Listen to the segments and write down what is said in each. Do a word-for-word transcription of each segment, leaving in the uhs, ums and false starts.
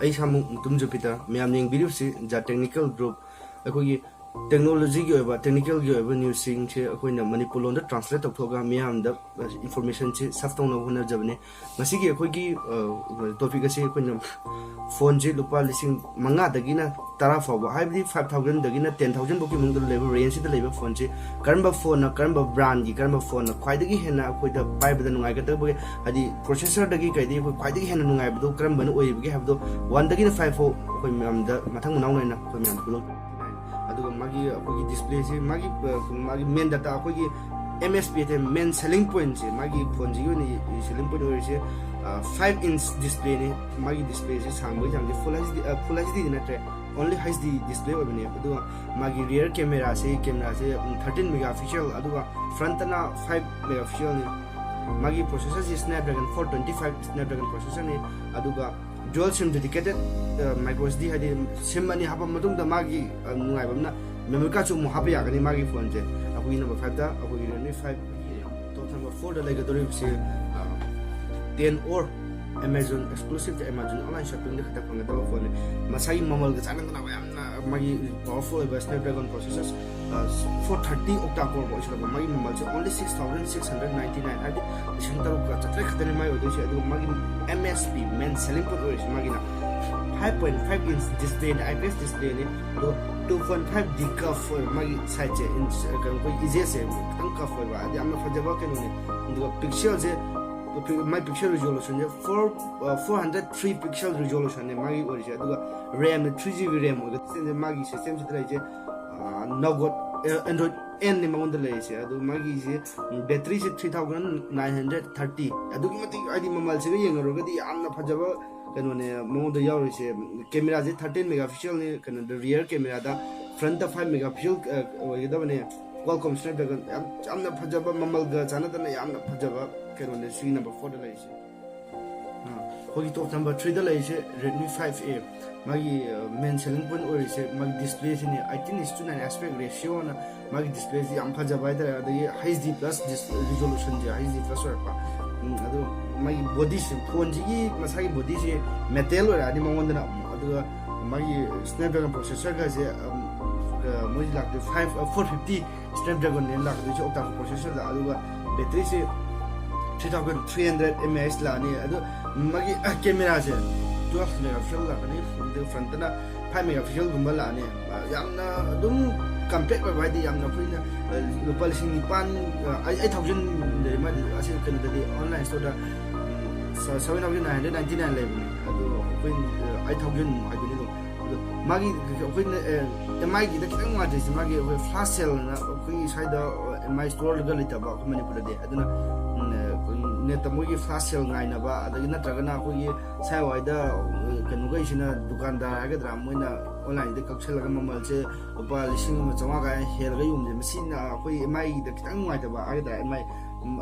ꯑꯩ ꯏꯁꯥꯃꯛ ꯃꯨꯇꯨꯝ ꯖꯨꯄꯤꯇꯔ, ꯃꯌꯥꯝꯅ ꯌꯦꯡꯕꯤꯔꯤꯕꯁꯤ The Technical Group꯫ ꯑꯩꯈꯣꯏꯒꯤ ꯇꯦꯛꯅꯣꯂꯣꯖꯤꯒꯤ ꯑꯣꯏꯕ, ꯇꯦꯛꯅꯤꯀꯦꯜꯒꯤ ꯑꯣꯏꯕ ꯅ꯭ꯌꯨꯁꯁꯤꯡꯁꯦ ꯑꯩꯈꯣꯏꯅ ꯃꯅꯤꯄꯨꯔ ꯂꯣꯟꯗ ꯇ꯭ꯔꯥꯟꯁꯂꯦꯠ ꯇꯧꯊꯣꯛꯑꯒ ꯃꯤꯌꯥꯝꯗ ꯏꯟꯐꯣꯔꯃꯦꯁꯟꯁꯤ ꯁꯔꯐ ꯇꯧꯅꯕ ꯍꯣꯠꯅꯖꯕꯅꯤ꯫ ꯉꯁꯤꯒꯤ ꯑꯩꯈꯣꯏꯒꯤ ꯇꯣꯄꯤꯛ ꯑꯁꯤ ꯑꯩꯈꯣꯏꯅ ꯐꯣꯟꯁꯤ ꯂꯨꯄꯥ ꯂꯤꯁꯤꯡ ꯃꯉꯥꯗꯒꯤꯅ ꯇꯔꯥ ꯐꯥꯎꯕ, ꯍꯥꯏꯕꯗꯤ ꯐꯥꯏꯚ ꯊꯥꯎꯖꯟꯗꯒꯤꯅ ꯇꯦꯟ ꯊꯥꯎꯖꯟ ꯐꯥꯎꯒꯤ ꯃꯅꯨꯡꯗ ꯂꯩꯕ ꯔꯦꯟꯖꯁꯤꯗ ꯂꯩꯕ ꯐꯣꯟꯁꯤ ꯀꯔꯝꯕ ꯐꯣꯟꯅ, ꯀꯔꯝꯕ ꯕ꯭ꯔꯥꯟꯒꯤ, ꯀꯔꯝꯕ ꯐꯣꯟꯅ ꯈ꯭ꯋꯥꯏꯗꯒꯤ ꯍꯦꯟꯅ ꯑꯩꯈꯣꯏꯗ ꯄꯥꯏꯕꯗ ꯅꯨꯡꯉꯥꯏꯒꯗꯕꯒꯦ, ꯍꯥꯏꯗꯤ ꯄ꯭ꯔꯣꯁꯦꯁꯔꯗꯒꯤ ꯀꯩꯗꯒꯤ ꯑꯩꯈꯣꯏ ꯈ꯭ꯋꯥꯏꯗꯒꯤ ꯍꯦꯟꯅ ꯅꯨꯡꯉꯥꯏꯕꯗꯣ ꯀꯔꯝꯕꯅ ꯑꯣꯏꯔꯤꯕꯒꯦ ꯍꯥꯏꯕꯗꯣ, ꯋꯥꯟꯗꯒꯤꯅ ꯐꯥꯏꯚ ꯐꯥꯎ ꯑꯩꯈꯣꯏ ꯃꯌꯥꯝꯗ ꯃꯊꯪ ꯃꯅꯥꯎ ꯅꯥꯏꯅ ꯑꯩꯈꯣꯏ ꯃꯌꯥꯝ ꯄꯨꯂꯞ꯫ ꯑꯗꯨꯒ ꯃꯥꯒꯤ ꯑꯩꯈꯣꯏꯒꯤ ꯗꯤꯁꯄ꯭ꯂꯦꯁꯤ, ꯃꯥꯒꯤ, ꯑ, ꯃꯥꯒꯤ ꯃꯦꯟ ꯗꯥꯇꯥ, ꯑꯩꯈꯣꯏꯒꯤ ꯑꯦꯝ ꯑꯦꯁ ꯄꯤ ꯍꯥꯏꯇꯥꯔꯦ, ꯃꯦꯟ ꯁꯦꯂꯤꯡ ꯄꯣꯏꯟꯁꯦ, ꯃꯥꯒꯤ ꯐꯣꯟꯁꯤꯒꯤ ꯑꯣꯏꯅ ꯁꯦꯂꯤꯡ ꯄꯣꯏꯟ ꯑꯣꯏꯔꯤꯁꯦ ꯐꯥꯏꯚ ꯏꯟꯆ ꯗꯤꯁꯄ꯭ꯂꯦꯅꯤ꯫ ꯃꯥꯒꯤ ꯗꯤꯁꯄ꯭ꯂꯦꯁꯦ ꯁꯥꯡꯕꯒꯤ ꯆꯥꯡꯁꯦ ꯐꯨꯜ ꯑꯩꯆ ꯗꯤ, ꯐꯨꯜ ꯑꯩꯆ ꯗꯤꯗꯤ ꯅꯠꯇ꯭ꯔꯦ, ꯑꯣꯟꯂꯤ ꯑꯩꯆ ꯗꯤ ꯗꯤꯁꯄ꯭ꯂꯦ ꯑꯣꯏꯕꯅꯦ꯫ ꯑꯗꯨꯒ ꯃꯥꯒꯤ ꯔꯤꯌꯔ ꯀꯦꯃꯦꯔꯥꯁꯦ, ꯀꯦꯃꯦꯔꯥꯁꯦ ꯊꯥꯔꯇꯤꯟ ꯃꯦꯒꯥ ꯄꯤꯛꯁꯦꯜ, ꯑꯗꯨꯒ ꯐ꯭ꯔꯟꯇꯅ ꯐꯥꯏꯚ ꯃꯦꯒꯥ ꯄꯤꯛꯁꯦꯜꯅꯤ꯫ ꯃꯥꯒꯤ ꯄ꯭ꯔꯣꯁꯦꯁꯔꯁꯤ ꯁ꯭ꯅꯦꯞꯗ꯭ꯔꯦꯒꯟ ꯐꯣꯔ ꯇ꯭ꯋꯦꯟꯇꯤ ꯐꯥꯏꯚ ꯁ꯭ꯅꯦꯞꯗ꯭ꯔꯦꯒꯟ ꯄ꯭ꯔꯣꯁꯦꯁꯔꯅꯤ꯫ ꯑꯗꯨꯒ ꯗ꯭ꯌꯨꯑꯦꯜ ꯁꯤꯝ ꯗꯦꯗꯤꯀꯦꯇꯦꯠ ꯃꯥꯏꯀ꯭ꯔꯣ ꯑꯦꯁ ꯗꯤ, ꯍꯥꯏꯗꯤ ꯁꯤꯝ ꯑꯅꯤ ꯍꯥꯞꯄ ꯃꯇꯨꯡꯗ ꯃꯥꯒꯤ, ꯑ, ꯅꯨꯡꯉꯥꯏꯕ ꯑꯃꯅ ꯃꯦꯃꯣꯔꯤ ꯀꯥꯔꯗꯁꯨ ꯑꯃꯨꯛ ꯍꯥꯞꯄ ꯌꯥꯒꯅꯤ ꯃꯥꯒꯤ ꯐꯣꯟꯁꯦ꯫ ꯑꯩꯈꯣꯏꯒꯤ ꯅꯝꯕꯔ ꯐꯥꯏꯚꯇ ꯑꯩꯈꯣꯏꯒꯤ ꯔꯦꯗꯃꯤ ꯐꯥꯏꯚ꯫ ꯇꯣꯞ ꯅꯝꯕꯔ ꯐꯣꯔꯗ ꯂꯩꯒꯗꯧꯔꯤꯕꯁꯤ, ꯑ, ten or Amazon exclusive, Amazon online ꯁꯣꯞꯄꯤꯡꯗ ꯈꯛꯇ ꯐꯪꯒꯗꯕ ꯐꯣꯟꯅꯤ꯫ ꯃꯁꯥꯒꯤ ꯃꯃꯜꯒ ꯆꯥꯟꯅꯗꯅ ꯌꯥꯝꯅ ꯃꯥꯒꯤ ꯄꯥꯋꯔꯐꯨꯜ ꯑꯣꯏꯕ Snapdragon processor for thirty octa core ꯑꯣꯏꯁꯤꯜꯂꯛꯄ, ꯃꯥꯒꯤ ꯃꯃꯜꯁꯦ only six thousand six hundred ninety nine, ꯍꯥꯏꯕꯗꯤ ꯂꯤꯁꯤꯡ ꯇꯔꯨꯛꯀ ꯆꯥꯇ꯭ꯔꯦꯠ ꯈꯛꯇꯅꯤ ꯃꯥꯏ ꯑꯣꯏꯗꯣꯏꯁꯦ꯫ ꯑꯗꯨꯒ ꯃꯥꯒꯤ M S P, main selling point ꯑꯣꯏꯔꯤꯁꯦ ꯃꯥꯒꯤꯅ ꯐꯥꯏꯚ ꯄꯣꯏꯟ ꯐꯥꯏꯚ ꯏꯟꯆ ꯗꯤꯁꯄ꯭ꯂꯦꯅꯤ, ꯑꯥꯏ ꯄꯤ ꯑꯦꯁ ꯗꯤꯁꯄ꯭ꯂꯦꯅꯤ꯫ ꯑꯗꯨꯒ two point five D curve ꯑꯣꯏꯕ ꯃꯥꯒꯤ ꯁꯥꯏꯠꯁꯦ, ꯏꯟꯆ, ꯀꯩꯅꯣ, ꯑꯩꯈꯣꯏ ꯏꯖꯦꯁꯦ ꯈꯤꯇꯪ ꯀꯐ ꯑꯣꯏꯕ, ꯍꯥꯏꯗꯤ ꯌꯥꯝꯅ ꯐꯖꯕ ꯀꯩꯅꯣꯅꯤ꯫ ꯑꯗꯨꯒ ꯄꯤꯛꯁꯦꯜꯁꯦ, ꯃꯥꯏ ꯄꯤꯛꯁꯦꯜ ꯔꯤꯖꯣꯂꯨꯁꯟꯁꯦ four, four hundred three pixel ꯔꯤꯖꯣꯂꯨꯁꯟꯅꯦ ꯃꯥꯒꯤ ꯑꯣꯏꯔꯤꯁꯦ꯫ ꯑꯗꯨꯒ ꯔꯦꯝꯅ ꯊ꯭ꯔꯤ ꯖꯤ ꯕꯤ ꯔꯦꯝ ꯑꯣꯏꯒꯗꯣꯏꯅꯦ ꯃꯥꯒꯤ ꯁꯤꯁꯇꯦꯝꯁꯤꯗ ꯂꯩꯔꯤꯁꯦ꯫ ꯅꯣꯒꯣꯠ ꯑꯦꯟꯗ꯭ꯔꯣꯏꯗ ꯑꯦꯟꯅꯤ ꯃꯉꯣꯟꯗ ꯂꯩꯔꯤꯁꯦ꯫ ꯑꯗꯨ ꯃꯥꯒꯤꯁꯦ, ꯎꯝ, ꯕꯦꯇ꯭ꯔꯤꯁꯦ three thousand nine hundred thirty. ꯑꯗꯨꯛꯀꯤ ꯃꯇꯤꯛ, ꯍꯥꯏꯗꯤ, ꯃꯃꯜꯁꯤꯒ ꯌꯦꯡꯅꯔꯨꯔꯒꯗꯤ ꯌꯥꯝꯅ ꯐꯖꯕ ꯀꯩꯅꯣꯅꯦ ꯃꯉꯣꯟꯗ ꯌꯥꯎꯔꯤꯁꯦ꯫ ꯀꯦꯃꯦꯔꯥꯁꯦ ꯊꯥꯔꯇꯤꯟ ꯃꯦꯒꯥ ꯄꯤꯛꯁꯦꯜꯅꯤ, ꯀꯩꯅꯣꯗ, ꯔꯤꯌꯔ ꯀꯦꯃꯦꯔꯥꯗ, ꯐ꯭ꯔꯟꯠꯇ ꯐꯥꯏꯚ ꯃꯦꯒꯥ ꯄꯤꯛꯁꯦꯜ ꯑꯣꯏꯒꯗꯕꯅꯦ꯫ ꯀ꯭ꯋꯥꯜꯀꯣꯝ ꯁ꯭ꯅꯦꯞꯗ꯭ꯔꯦꯒꯟ ꯌꯥꯝ, ꯌꯥꯝꯅ ꯐꯖꯕ, ꯃꯃꯜꯒ ꯆꯥꯟꯅꯗꯅ ꯌꯥꯝꯅ ꯐꯖꯕ ꯀꯩꯅꯣꯅꯦ ꯁꯤꯒꯤ ꯅꯝꯕꯔ ꯐꯣꯔꯗ ꯂꯩꯔꯤꯁꯦ꯫ ꯑꯥ, ꯑꯩꯈꯣꯏꯒꯤ ꯇꯣꯞ ꯅꯝꯕꯔ ꯊ꯭ꯔꯤꯗ ꯂꯩꯔꯤꯁꯦ ꯔꯦꯗꯃꯤ ꯐꯥꯏꯚ ꯑꯦ꯫ ꯃꯥꯒꯤ, ꯑ, ꯃꯦꯟ ꯁꯦꯂꯤꯡ ꯄꯣꯏꯟ ꯑꯣꯏꯔꯤꯁꯦ ꯃꯥꯒꯤ ꯗꯤꯁꯄ꯭ꯂꯦꯁꯤꯅꯦ, eighteen is to nine aspect ꯔꯦꯁꯤꯌꯣꯅ ꯃꯥꯒꯤ ꯗꯤꯁꯄ꯭ꯂꯦꯁꯤ ꯌꯥꯝ ꯐꯖꯕ ꯍꯥꯏꯇꯥꯔꯦ꯫ ꯑꯗꯒꯤ ꯍꯩꯆ ꯗꯤ ꯄ꯭ꯂꯁ ꯔꯤꯖꯣꯂꯨꯁꯟꯁꯦ ꯍꯩꯆ ꯗꯤ ꯄ꯭ꯂꯁ ꯑꯣꯏꯔꯛꯄ꯫ ꯑꯗꯨ ꯃꯥꯒꯤ ꯕꯣꯗꯤꯁꯦ, ꯐꯣꯟꯁꯤꯒꯤ ꯃꯁꯥꯒꯤ ꯕꯣꯗꯤꯁꯦ ꯃꯦꯇꯦꯜ ꯑꯣꯏꯔꯛꯑꯅꯤ ꯃꯉꯣꯟꯗꯅ ꯑꯃꯨꯛ꯫ ꯑꯗꯨꯒ ꯃꯥꯒꯤ ꯁ꯭ꯅꯦꯞꯗ꯭ꯔꯦꯒꯟ ꯄ꯭ꯔꯣꯁꯦꯁꯔꯒꯁꯦ ꯃꯣꯏꯁꯤ ꯂꯥꯛꯇꯣꯏ ꯐꯥꯏꯚ ꯐꯣꯔ ꯐꯤꯐꯇꯤ ꯁ꯭ꯅꯦꯞꯗ꯭ꯔꯦꯒꯟꯅꯦ ꯂꯥꯛꯇꯣꯏꯁꯦ ꯑꯣꯛꯇꯥ ꯄ꯭ꯔꯣꯁꯦꯁꯔꯗ꯫ ꯑꯗꯨꯒ ꯕꯦꯇ꯭ꯔꯤꯁꯦ three thousand three hundred M A H ꯂꯥꯛꯑꯅꯤ꯫ ꯑꯗꯨ ꯃꯥꯒꯤ ꯀꯦꯃꯦꯔꯥꯁꯦ ꯇꯨꯋꯦꯜꯐ ꯃꯦꯒꯥ ꯄꯤꯛꯁꯦꯜ ꯂꯥꯛꯀꯅꯤ꯫ ꯑꯗꯨ ꯐ꯭ꯔꯟꯠꯇꯅ ꯐꯥꯏꯚ ꯃꯦꯒꯥ ꯄꯤꯛꯁꯦꯜꯒꯨꯝꯕ ꯂꯥꯛꯑꯅꯤ꯫ ꯌꯥꯝꯅ ꯑꯗꯨꯝ ꯀꯝꯄꯦꯛ ꯑꯣꯏꯕ, ꯍꯥꯏꯗꯤ ꯌꯥꯝꯅ ꯑꯩꯈꯣꯏꯅ ꯂꯨꯄꯥ ꯂꯤꯁꯤꯡ ꯅꯤꯄꯥꯟ, ꯑꯩꯠ ꯊꯥꯎꯖꯟ ꯂꯩ ꯃꯥꯗꯤ꯫ ꯑꯁꯤ ꯀꯩꯅꯣꯗꯗꯤ, ꯑꯣꯟꯂꯥꯏꯟ ꯁ꯭ꯇꯣꯔꯗ seven thousand nine hundred ninety nine ꯂꯩꯕꯅꯤ꯫ ꯑꯗꯣ ꯑꯩꯈꯣꯏ ꯑꯩꯠ ꯊꯥꯎꯖꯟ ꯍꯥꯏꯗꯨꯅꯤ ꯑꯗꯨꯝ꯫ ꯑꯗꯣ ꯃꯥꯒꯤ ꯑꯩꯈꯣꯏꯅ ꯑꯦꯝ ꯑꯥꯏꯒꯤꯗ ꯈꯤꯇꯪ ꯅꯨꯡꯉꯥꯏꯇ꯭ꯔꯤꯁꯦ, ꯃꯥꯒꯤ ꯑꯩꯈꯣꯏ ꯐ꯭ꯂꯥꯁ ꯁꯦꯜꯅ ꯑꯩꯈꯣꯏꯒꯤ ꯁ꯭ꯋꯥꯏꯗ ꯑꯦꯝ ꯑꯥꯏ ꯁ꯭ꯇꯣꯔꯒ ꯂꯩꯇꯕ ꯑꯩꯈꯣꯏ ꯃꯅꯤꯄꯨꯔꯗꯗꯤ꯫ ꯑꯗꯨꯅ ꯅꯦꯠꯇ ꯃꯣꯏꯒꯤ ꯐ꯭ꯂꯥꯁ ꯁꯦꯜ ꯉꯥꯏꯅꯕ, ꯑꯗꯒꯤ ꯅꯠꯇ꯭ꯔꯒꯅ ꯑꯩꯈꯣꯏꯒꯤ ꯁ꯭ꯋꯥꯏꯋꯥꯏꯗ ꯀꯩꯅꯣꯈꯩꯁꯤꯅ, ꯗꯨꯀꯥꯟꯗꯥꯔ ꯍꯥꯏꯒꯗ꯭ꯔꯥ, ꯃꯣꯏꯅ ꯑꯣꯟꯂꯥꯏꯟꯗ ꯀꯛꯁꯜꯂꯒ ꯃꯃꯜꯁꯦ ꯂꯨꯄꯥ ꯂꯤꯁꯤꯡ ꯑꯃ ꯆꯥꯝꯃꯉꯥ ꯀꯥꯏꯅ ꯍꯦꯜꯂꯒ ꯌꯣꯟꯕꯁꯦ, ꯃꯁꯤꯅ ꯑꯩꯈꯣꯏ ꯑꯦꯝ ꯑꯥꯏꯒꯤꯗ ꯈꯤꯇꯪ ꯅꯨꯡꯉꯥꯏꯇꯕ ꯍꯥꯏꯒꯗ꯭ꯔꯥ꯫ ꯑꯦꯝ ꯑꯥꯏ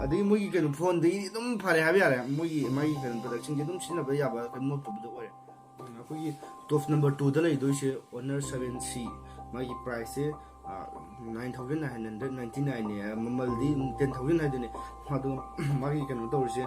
ꯑꯗꯒꯤ ꯃꯣꯏꯒꯤ ꯀꯩꯅꯣ ꯐꯣꯟꯗꯒꯤ ꯑꯗꯨꯝ ꯐꯔꯦ ꯍꯥꯏꯕ ꯌꯥꯔꯦ꯫ ꯃꯣꯏꯒꯤ ꯑꯦꯝ ꯑꯥꯏꯒꯤ ꯀꯩꯅꯣ ꯄ꯭ꯔꯗꯛꯁꯤꯡꯁꯦ ꯑꯗꯨꯝ ꯁꯤꯖꯤꯟꯅꯕ ꯌꯥꯕ ꯀꯩꯅꯣ ꯃꯣꯠꯇꯕꯗꯣ ꯑꯣꯏꯔꯦ꯫ ꯑꯩꯈꯣꯏꯒꯤ ꯇꯣꯞ ꯅꯝꯕꯔ ꯇꯨꯗ ꯂꯩꯗꯣꯏꯁꯦ ꯑꯣꯅꯔ ꯁꯚꯦꯟ ꯁꯤ꯫ ꯃꯥꯒꯤ ꯄ꯭ꯔꯥꯏꯁꯁꯦ nine thousand nine hundred ninety ꯅꯥꯏꯟꯅꯦ꯫ ꯃꯃꯜꯗꯤ ꯇꯦꯟ ꯊꯥꯎꯖꯟ ꯍꯥꯏꯗꯨꯅꯦ꯫ ꯑꯗꯣ ꯃꯥꯒꯤ ꯀꯩꯅꯣ ꯇꯧꯔꯤꯁꯦ,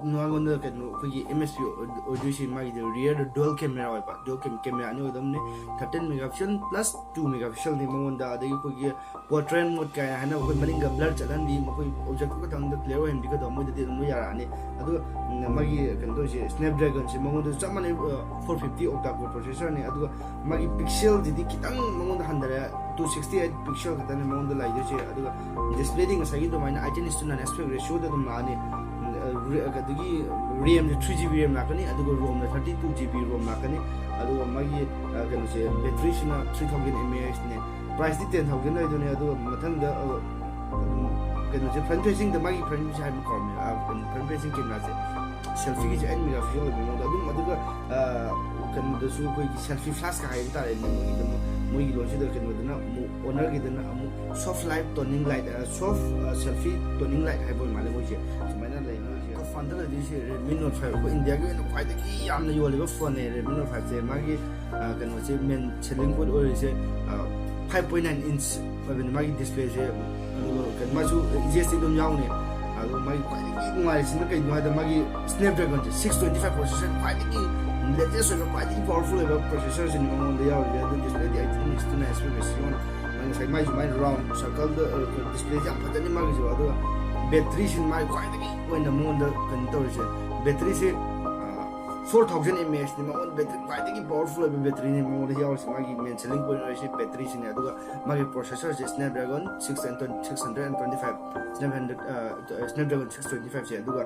ꯃꯉꯣꯟꯗ ꯀꯩꯅꯣ ꯑꯩꯈꯣꯏꯒꯤ ꯑꯦꯝ ꯑꯦꯁ ꯄꯤ ꯑꯣꯏꯗꯣꯏꯁꯤ ꯃꯥꯒꯤꯗꯤ ꯔꯤꯌꯔꯗ ꯗꯨꯋꯦꯜ ꯀꯦꯃꯦꯔꯥ ꯑꯣꯏꯕ꯫ ꯗꯨꯋꯦꯜ ꯀꯦꯃꯦꯔꯥ ꯑꯅꯤ ꯑꯣꯏꯗꯕꯅꯤ꯫ Thirteen mega pixel plus two mega ꯄꯤꯛꯁꯦꯜꯅꯤ ꯃꯉꯣꯟꯗ꯫ ꯑꯗꯒꯤ ꯑꯩꯈꯣꯏꯒꯤ ꯄꯣꯔꯇ꯭ꯔꯦꯠ ꯃꯣꯗ ꯀꯥꯏꯅ ꯍꯥꯏꯅ ꯑꯩꯈꯣꯏ ꯃꯅꯤꯡꯒ ꯕ꯭ꯂꯔ ꯆꯠꯍꯟꯕꯤ, ꯃꯈꯣꯏ ꯑꯣꯕꯖꯦꯛꯇꯨ ꯈꯛꯇꯪꯗ ꯀ꯭ꯂꯤꯌꯥꯔ ꯑꯣꯏꯍꯟꯕꯤꯒꯗꯕ ꯃꯣꯏꯗꯗꯤ ꯑꯗꯨꯝ ꯂꯣꯏ ꯌꯥꯔꯛꯑꯅꯤ꯫ ꯑꯗꯨꯒ ꯃꯥꯒꯤ ꯀꯩꯅꯣ ꯇꯧꯔꯤꯁꯦ, ꯁ꯭ꯅꯦꯞꯗ꯭ꯔꯦꯒꯟꯁꯦ ꯃꯉꯣꯟꯗꯁꯨ ꯆꯞ ꯃꯥꯟꯅꯩ, ꯐꯣꯔ ꯐꯤꯐꯇꯤ ꯑꯣꯛꯇꯥ ꯀꯣꯔ ꯄ꯭ꯔꯣꯁꯦꯁꯔꯅꯤ꯫ ꯑꯗꯨꯒ ꯃꯥꯒꯤ ꯄꯤꯛꯁꯦꯜꯁꯤꯗꯤ ꯈꯤꯇꯪ ꯃꯉꯣꯟꯗ ꯍꯟꯊꯔꯦ, ꯇꯨ ꯁꯤꯛꯁꯇꯤ ꯑꯩꯠ ꯄꯤꯛꯁꯦꯜ ꯈꯛꯇꯅꯤ ꯃꯉꯣꯟꯗ ꯂꯩꯗꯣꯏꯁꯦ꯫ ꯑꯗꯨꯒ ꯗꯤꯁꯄ꯭ꯂꯦꯗꯤ ꯉꯁꯥꯏꯒꯤ ꯑꯗꯨꯃꯥꯏꯅ eighteen is to nine aspect ꯔꯦꯁꯤꯌꯣꯗ ꯑꯗꯨꯝ ꯂꯥꯛꯑꯅꯤ꯫ ꯑꯗꯒꯤ ꯔꯦꯝꯁꯦ ꯊ꯭ꯔꯤ ꯖꯤ ꯕꯤ ꯔꯦꯝ ꯂꯥꯛꯀꯅꯤ, ꯑꯗꯨꯒ ꯔꯣꯝꯅ ꯊꯥꯔꯇꯤ ꯇꯨ ꯖꯤ ꯕꯤ ꯔꯣꯝ ꯂꯥꯛꯀꯅꯤ꯫ ꯑꯗꯨꯒ ꯃꯥꯒꯤ ꯀꯩꯅꯣꯁꯦ, ꯕꯦꯇ꯭ꯔꯤꯁꯤꯅ ꯊ꯭ꯔꯤ ꯊꯥꯎꯖꯟ ꯑꯦꯝ ꯑꯦ ꯑꯩꯆꯅꯦ꯫ ꯄ꯭ꯔꯥꯏꯁꯇꯤ ꯇꯦꯟ ꯊꯥꯎꯖꯟ ꯑꯣꯏꯗꯣꯏꯅꯦ꯫ ꯑꯗꯨꯒ ꯃꯊꯪꯗ ꯑꯗꯨꯝ ꯀꯩꯅꯣꯁꯦ, ꯐ꯭ꯔꯟ ꯐꯦꯁꯤꯡꯗ ꯃꯥꯒꯤ ꯐ꯭ꯔꯟ ꯐꯦꯁꯤꯡ ꯍꯥꯏꯕ ꯀꯥꯎꯔꯝꯃꯦ꯫ ꯐ꯭ꯔꯟ ꯐꯦꯁꯤꯡ ꯀꯦꯃꯦꯔꯥꯁꯦ, ꯁꯦꯜꯐꯤꯒꯤꯁꯦ ꯑꯩꯠ ꯃꯦꯒꯥ ꯄꯤꯛꯁꯦꯜ ꯑꯣꯏꯕ ꯃꯑꯣꯡꯗ ꯑꯗꯨꯝ꯫ ꯑꯗꯨꯒ ꯀꯩꯅꯣꯗꯁꯨ ꯑꯩꯈꯣꯏꯒꯤ ꯁꯦꯜꯐꯤ ꯐ꯭ꯂꯥꯁꯀ ꯍꯥꯏꯕ ꯇꯥꯔꯦꯅꯦ, ꯃꯣꯏꯒꯤꯗ, ꯃꯣꯏꯒꯤ ꯂꯣꯟꯁꯤꯗ꯫ ꯀꯩꯅꯣꯗꯅ ꯑꯃꯨꯛ, ꯑꯣꯅꯔꯒꯤꯗꯅ ꯑꯃꯨꯛ ꯁꯣꯐ ꯂꯥꯏꯠ ꯇꯣꯅꯤꯡ ꯂꯥꯏꯠ, ꯁꯣꯐ ꯁꯦꯜꯐꯤ ꯇꯣꯅꯤꯡ ꯂꯥꯏꯠ ꯍꯥꯏꯕ ꯑꯣꯏ ꯃꯥꯜꯂꯦ ꯃꯣꯏꯁꯦ꯫ ꯁꯨꯃꯥꯏꯅ ꯂꯩ ꯃꯣꯏꯁꯦ꯫ ꯇꯣꯞ ꯋꯥꯟꯗ ꯂꯩꯗꯣꯏꯁꯦ ꯔꯦꯗꯃꯤ ꯅꯣꯠ ꯐꯥꯏꯚ, ꯑꯩꯈꯣꯏ ꯏꯟꯗꯤꯌꯥꯒꯤ ꯑꯣꯏꯅ ꯈ꯭ꯋꯥꯏꯗꯒꯤ ꯌꯥꯝꯅ ꯌꯣꯜꯂꯤꯕ ꯐꯣꯟꯅꯦ ꯔꯦꯗꯃꯤ ꯅꯣꯠ ꯐꯥꯏꯚꯁꯦ꯫ ꯃꯥꯒꯤ ꯀꯩꯅꯣꯁꯦ, ꯃꯦꯟ ꯁꯦꯂꯤꯡ ꯄꯣꯏꯟ ꯑꯣꯏꯔꯤꯁꯦ ꯐꯥꯏꯚ ꯄꯣꯏꯟ ꯅꯥꯏꯟ ꯏꯟꯆ ꯑꯣꯏꯕꯅꯤ ꯃꯥꯒꯤ ꯗꯤꯁꯄ꯭ꯂꯦꯁꯦ꯫ ꯑꯗꯨꯒ ꯀꯩꯅꯣ, ꯃꯥꯁꯨ ꯏ ꯖꯤ ꯑꯦꯁ ꯇꯤ ꯑꯗꯨꯝ ꯌꯥꯎꯅꯤ꯫ ꯑꯗꯣ ꯃꯥꯒꯤ ꯈ꯭ꯋꯥꯏꯗꯒꯤ ꯅꯨꯡꯉꯥꯏꯔꯤꯁꯤꯅ ꯀꯩꯅꯣ ꯍꯥꯏꯗ, ꯃꯥꯒꯤ Snapdragon ꯁꯦ six twenty five processor, ꯈ꯭ꯋꯥꯏꯗꯒꯤ latest ꯑꯣꯏꯕ, ꯈ꯭ꯋꯥꯏꯗꯒꯤ powerful ꯑꯣꯏꯕ processor ꯁꯤꯅꯤ ꯃꯉꯣꯟꯗ ꯌꯥꯎꯔꯤꯁꯦ꯫ ꯑꯗꯨ display D eighteen inch to nine sixty ꯃꯥꯒꯤ ꯉꯁꯥꯏ ꯃꯥꯏ ꯁꯨꯃꯥꯏꯅ round circle ꯗ display ꯁꯦ ꯌꯥꯝ ꯐꯖꯅꯤ ꯃꯥꯒꯤꯁꯨ꯫ ꯑꯗꯨꯒ battery ꯁꯤꯅ ꯃꯥꯒꯤ ꯈ꯭ꯋꯥꯏꯗꯒꯤ ꯑꯣꯏꯅ ꯃꯉꯣꯟꯗ ꯀꯩꯅꯣ ꯇꯧꯔꯤꯁꯦ, battery ꯁꯦ four thousand mAh ꯅꯤ ꯃꯉꯣꯟꯗ battery, ꯈ꯭ꯋꯥꯏꯗꯒꯤ powerful ꯑꯣꯏꯕ battery ꯅꯤ ꯃꯉꯣꯟꯗ ꯌꯥꯎꯔꯤꯁꯦ꯫ ꯃꯥꯒꯤ main selling point ꯑꯣꯏꯔꯤꯁꯦ battery ꯁꯤꯅꯤ꯫ ꯑꯗꯨꯒ ꯃꯥꯒꯤ processor say Snapdragon six and six hundred and twenty five, Snapdragon Snapdragon six twenty five ꯁꯦ꯫ ꯑꯗꯨꯒ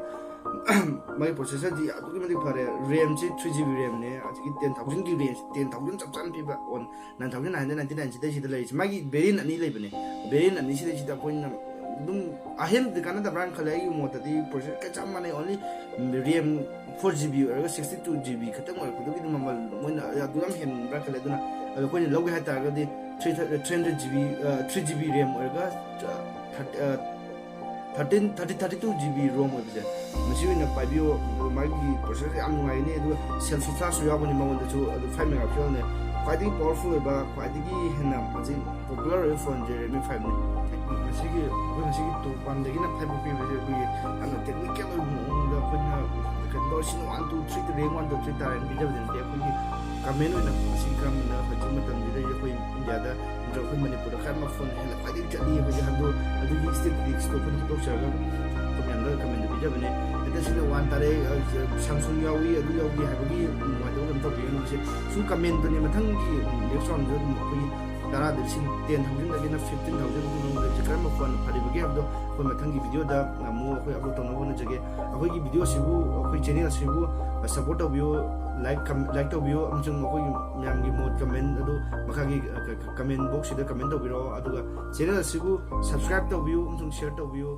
ꯃꯥꯒꯤ processor ꯗꯤ ꯑꯗꯨꯛꯀꯤ ꯃꯇꯤꯛ ꯐꯔꯦ꯫ RAM ꯁꯤ three GB RAM ꯅꯦ, ꯑꯗꯒꯤ ten thousand ꯒꯤ range, ten thousand ꯆꯞ ꯆꯥꯅ ꯄꯤꯕ on nine thousand nine hundred ninety nine ꯁꯤꯗꯩꯁꯤꯗ ꯂꯩꯔꯤꯁꯦ꯫ ꯃꯥꯒꯤ variant ꯑꯅꯤ ꯂꯩꯕꯅꯦ꯫ Variant ꯑꯅꯤꯁꯤꯗꯩꯁꯤꯗ ꯑꯩꯈꯣꯏꯅ ꯑꯗꯨꯝ ꯑꯍꯦꯟꯕꯗꯤ ꯀꯥꯟꯅꯗꯕ꯭ꯔꯥꯅ ꯈꯜꯂꯦ ꯑꯩꯒꯤ ꯃꯣꯠꯇꯗꯤ꯫ Processor ꯀ ꯆꯞ ꯃꯥꯟꯅꯩ, only RAM four GB ꯑꯣꯏꯔꯒ sixty two GB ꯈꯛꯇꯪ ꯑꯣꯏꯔꯛꯄꯗꯨꯒꯤꯗꯤ ꯃꯃꯜ ꯃꯣꯏꯅ ꯑꯗꯨ ꯌꯥꯝ ꯍꯦꯟꯕ꯭ꯔꯥ ꯈꯜꯂꯦ꯫ ꯑꯗꯨꯅ ꯑꯗꯣ ꯑꯩꯈꯣꯏꯅ ꯂꯧꯒꯦ ꯍꯥꯏꯇꯥꯔꯒꯗꯤ three three hundred GB, three GB RAM ꯑꯣꯏꯔꯒ thirty thirty thirty two GB ROM ꯑꯣꯏꯕꯁꯦ, ꯃꯁꯤ ꯑꯣꯏꯅ ꯄꯥꯏꯕꯤꯌꯣ꯫ ꯑꯗꯨꯒ ꯃꯥꯒꯤ processor ꯌꯥꯝ ꯅꯨꯡꯉꯥꯏꯒꯅꯤ꯫ ꯑꯗꯨꯒ selfie flash ꯁꯨ ꯌꯥꯎꯒꯅꯤ ꯃꯉꯣꯟꯗꯁꯨ꯫ ꯑꯗꯨ five megapixel ꯅꯦ, ꯈ꯭ꯋꯥꯏꯗꯒꯤ powerful ꯑꯣꯏꯕ, ꯈ꯭ꯋꯥꯏꯗꯒꯤ ꯍꯦꯟꯅ ꯍꯧꯖꯤꯛ popular ꯑꯣꯏꯕ phone ꯁꯦ Redmi five ꯅꯤ꯫ ꯃꯁꯤꯒꯤ, ꯑꯩꯈꯣꯏ ꯃꯁꯤꯒꯤ top one ꯗꯒꯤꯅ five ꯐꯥꯎ ꯄꯤꯕꯁꯦ ꯑꯩꯈꯣꯏꯒꯤ ꯌꯥꯝꯅ technical ꯑꯣꯏꯕ ꯃꯑꯣꯡꯗ ꯑꯩꯈꯣꯏꯅ ꯀꯩꯅꯣ ꯇꯧꯔ, ꯁꯤꯅ one, two, three, rank one, two, three ꯇꯥꯔꯦꯅ ꯄꯤꯖꯕꯗꯤ ꯅꯠꯇꯦ꯫ ꯑꯩꯈꯣꯏꯒꯤ common ꯑꯣꯏꯅ ꯃꯁꯤ ꯀꯔꯝꯕꯅ ꯍꯧꯖꯤꯛ ꯃꯇꯝꯁꯤꯗ ꯑꯩꯈꯣꯏ ꯏꯟꯗꯤꯌꯥꯗ ꯅꯠꯇ꯭ꯔꯒ ꯑꯩꯈꯣꯏ ꯃꯅꯤꯄꯨꯔꯗ ꯀꯔꯝꯕ phone ꯅ ꯍꯦꯟꯅ ꯈ꯭ꯋꯥꯏꯗꯒꯤ ꯆꯠꯂꯤ ꯍꯥꯏꯕꯁꯦ, ꯑꯗꯨ, ꯑꯗꯨꯒꯤ statistics ꯇꯣ ꯑꯩꯈꯣꯏꯅ ꯄꯨꯊꯣꯛꯆꯔꯒ ꯑꯩꯈꯣꯏ ꯃꯌꯥꯝꯗ comment ꯗ ꯄꯤꯖꯕꯅꯦ꯫ ꯍꯦꯛꯇ ꯁꯤꯅ one ꯇꯥꯔꯦ, ꯑ, Samsung ꯌꯥꯎꯏ, ꯑꯗꯨ ꯌꯥꯎꯏ ꯍꯥꯏꯕꯒꯤ ꯅꯨꯡꯉꯥꯏꯇꯕ ꯀꯩꯅꯣ ꯇꯧꯕꯤꯒꯅꯨ꯫ ꯃꯁꯤ ꯁꯨꯝ comment ꯇꯨꯅꯦ꯫ ꯃꯊꯪꯒꯤ next round ꯗ ꯑꯗꯨꯝ ꯑꯩꯈꯣꯏꯒꯤ ꯇꯔꯥꯗꯒꯤ ꯂꯤꯁꯤꯡ ten thousand ꯗꯒꯤꯅ fifteen thousand ꯐꯥꯎꯒꯤ ꯃꯅꯨꯡꯗ ꯀꯔꯝꯕ phone ꯐꯔꯤꯕꯒꯦ ꯍꯥꯏꯕꯗꯣ ꯑꯩꯈꯣꯏ ꯃꯊꯪꯒꯤ video ꯗ ꯑꯃꯨꯛ ꯑꯩꯈꯣꯏ upload ꯇꯧꯅꯕ ꯍꯣꯠꯅꯖꯒꯦ꯫ ꯑꯩꯈꯣꯏꯒꯤ video ꯁꯤꯕꯨ, ꯑꯩꯈꯣꯏ channel ꯑꯁꯤꯕꯨ support ꯇꯧꯕꯤꯌꯨ, like, com-, like ꯇꯧꯕꯤꯌꯨ, ꯑꯃꯁꯨꯡ ꯑꯩꯈꯣꯏꯒꯤ ꯃꯌꯥꯝꯒꯤ ꯃꯣꯠ comment ꯑꯗꯨ ꯃꯈꯥꯒꯤ, ꯑ, ꯀ-, ꯀ-, comment box ꯁꯤꯗ comment ꯇꯧꯕꯤꯔꯛꯑꯣ꯫ ꯑꯗꯨꯒ channel ꯑꯁꯤꯕꯨ subscribe ꯇꯧꯕꯤꯌꯨ ꯑꯃꯁꯨꯡ share ꯇꯧꯕꯤꯌꯨ꯫